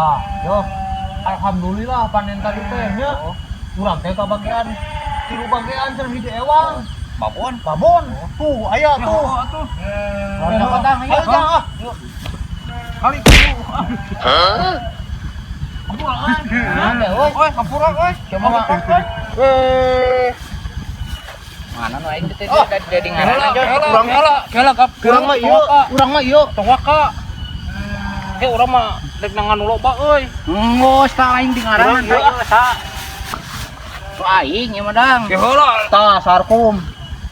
Ah, yo. Alhamdulillah panen tadi teh nya. Urang teh kabagian tilu bagian cenah hiji ewang. Babon. Babon. Tuh, aya tuh. Oh, atuh. Ayo, Datang, ayo, Jang, ah. Kali. Hampura euy. Nah, euy. Oi, hampura euy. Coba mah. Eh. Mana nu aing teh Oh. dari ngaran aja. Urang kela, kela kap. Urang mah ieu, urang mah ieu. Tong waka. Eh, urang mah rek nangan nu loba euy. Enggeus tah aing di ngaran Urang ieu ah. sa. Tu aing ieu mah dang. Ke heula. Tah, sarkum.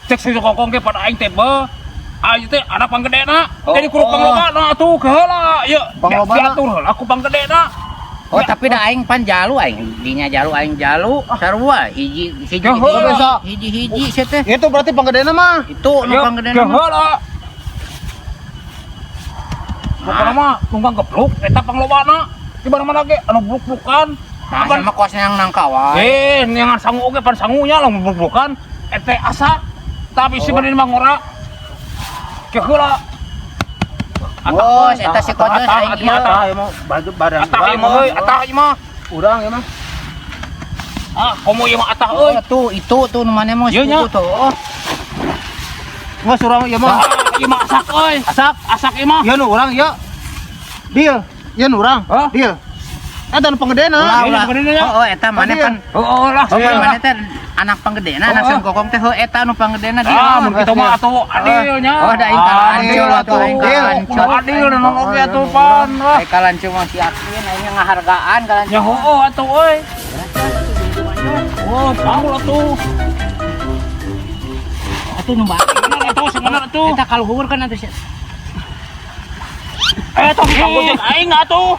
Cek si kokong ge pada aing teh be. Aing teh anak panggedena. Oh, Jadi kudu oh. panglobana atuh ke heula. Ieu Panglobana. diatur heula ku panggedena. Oh, tapi dah aing pan jalu aing dinya jalu aing jalu sarua hiji hiji Ya, heula. Bisa. Hiji hiji sia teh. Itu berarti panggedena mah. Itu nu panggedena Ke mah. heula. Pokokna mah tunggang gebluk eta panglobana. Di mana-mana ge anu bluk-blukan. Nah, sama kos yang nangka wae. Eh, neangan sangu oge pan sangunya lah bluk-blukan. Ete asa. Tapi si bener mah ngora. Ke heula. Oh, eta si Kojos aing ieu. Tah, ieu mah baju badan. Atah ieu mah euy, atah ieu mah. Urang ieu mah. Ah, komo ieu mah atah euy. Oh, tuh itu tuh nu maneh mah Ieu nya. sepupu tuh. Oh, Geus urang ieu mah. Ah, ieu mah asak euy. Asak. Asak ieu mah. Ieu nu urang ieu. Deal. Ieu nu urang. Hah? Deal. Eta nu panggedena. Ulah, Ini ulah. panggedena nya. Oh, oh, eta maneh Iya. pan. Oh, oh lah. Oh, pan lah. maneh teh anak panggedena, anak Oh, oh. sang kokong teh heuh eta nu panggedena dia. Ah, mun kitu mah atuh adilnya. Oh, da aing kalancu Adil atuh aing atuh. kalancu. Kudu adil dan oge atuh pan. Wah. Aing kalancu mah si Akin aing ngahargaan kalancu. Ya heueuh atuh euy. Oh, panggul atuh. Atuh nu balik. Bener atuh, sing bener atuh. Eta kaluhur kan atuh sia. Eh, atuh panggul jeung aing atuh.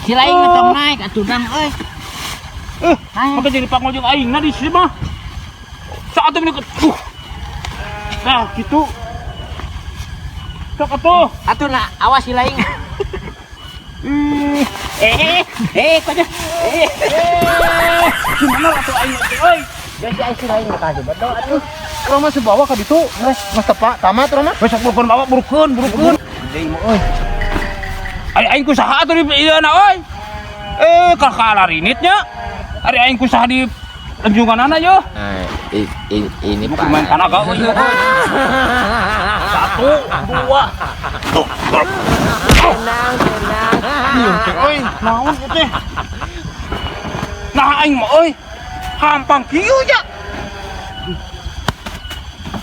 Si lain tong naik atuh dang euy. Eh, Naik. maka jadi panggul jeung aing na di sini mah. Saat atuh ini Nah, gitu. Sok atuh. Atuh nah awas si lain. Ih, Eh, eh, kok eh. eh, gimana atuh aing atuh euy. Jadi aing si lain kasih betul atuh. Urang mah sebawa ka ditu. Geus geus tepak tamat urang mah. Besok burukeun bawa burukeun, burukeun. Deui mah euy. Ari aing ku saha atuh di ieu na euy. Eh, kakak rinitnya. Ari aing ku saha di lenjunganana yo. Nah, ini Mau main Pak. tanah gak euy. Satu, dua. Tuh, tuh. Ieu teh euy, naon ieu teh? Nah aing mah euy. Hampang kieu nya.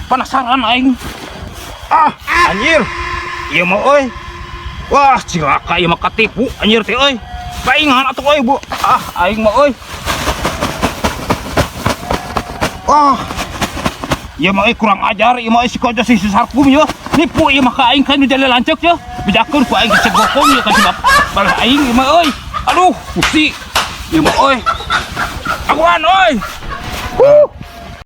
Penasaran aing. Ah, anjir. Ieu mah euy. Wah, cilaka ieu mah katipu anjir teh euy. Paingan atuh euy, Bu. Ah, aing mah euy. Wah, Ieu mah euy kurang ajar, ieu mah euy si Kojo si Sarkum ieu. Nipu ieu mah ka aing kan nu jadi lanceuk ye. Bejakeun ku aing ka Gokong ieu ka si bap. Balas aing ieu mah euy. Aduh, gusti. Ieu mah euy. Aguan euy. Huh.